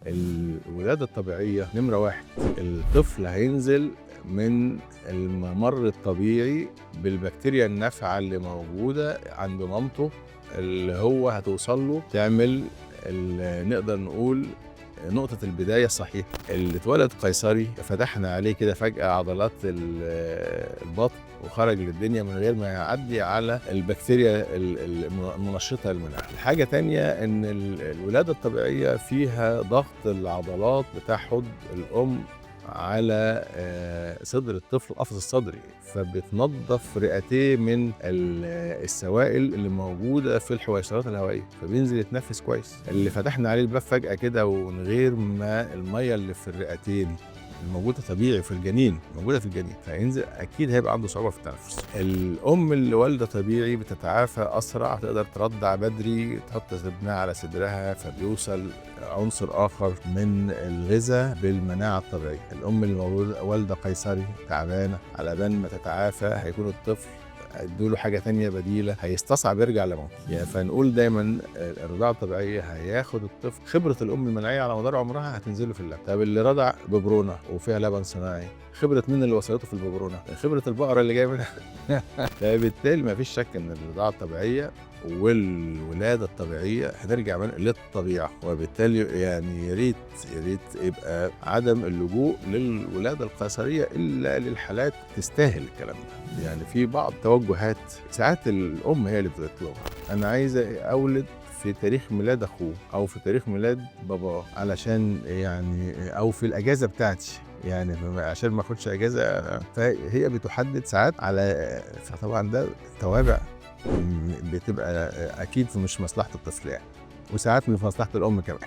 الولادة الطبيعية نمرة واحد، الطفل هينزل من الممر الطبيعي بالبكتيريا النافعة اللي موجودة عند مامته، اللي هو هتوصل له تعمل نقدر نقول نقطة البداية الصحيحة. اللي اتولد قيصري فتحنا عليه كده فجأة عضلات البطن وخرج للدنيا من غير ما يعدي على البكتيريا المنشطة للمناعة. الحاجة تانية إن الولادة الطبيعية فيها ضغط العضلات بتاع حوض الأم على صدر الطفل، القفص الصدري، فبتنظف رئتيه من السوائل اللي موجودة في الحويصلات الهوائية، فبينزل يتنفس كويس. اللي فتحنا عليه الباب فجأة كده ومن غير ما المية اللي في الرئتين الموجودة طبيعي في الجنين، موجودة في الجنين، فينزل أكيد هيبقى عنده صعوبة في التنفس. الأم اللي والدة طبيعي بتتعافى أسرع، تقدر ترضع بدري، تحط ابنها على صدرها، فبيوصل عنصر آخر من الغذاء بالمناعة الطبيعية. الأم اللي والدة قيصري تعبانة، على بال ما تتعافى هيكون الطفل ادوا له حاجة تانية بديلة، هيستصعب يرجع لمامته. فنقول دايماً الرضاعة الطبيعية هياخد الطفل خبرة الأم المناعية على مدار عمرها هتنزله في اللبن. طب اللي رضع ببرونة وفيها لبن صناعي، خبرة مين اللي وصلته في الببرونة؟ خبرة البقرة اللي جاية منها. فبالتالي ما فيش شك إن الرضاعة الطبيعية والولادة الطبيعية هنرجع للطبيعة، وبالتالي يا ريت يا ريت يبقى عدم اللجوء للولادة القيصرية إلا للحالات تستاهل الكلام ده. في بعض توجهات ساعات الأم هي اللي بتطلبها، أنا عايزة أولد في تاريخ ميلاد أخوه أو في تاريخ ميلاد باباه، علشان أو في الأجازة بتاعتي، عشان ما أخدش أجازة. فهي بتحدد ساعات على، فطبعا ده توابع بتبقى أكيد مش مصلحة الطفل وساعات من مصلحة الأم كمان.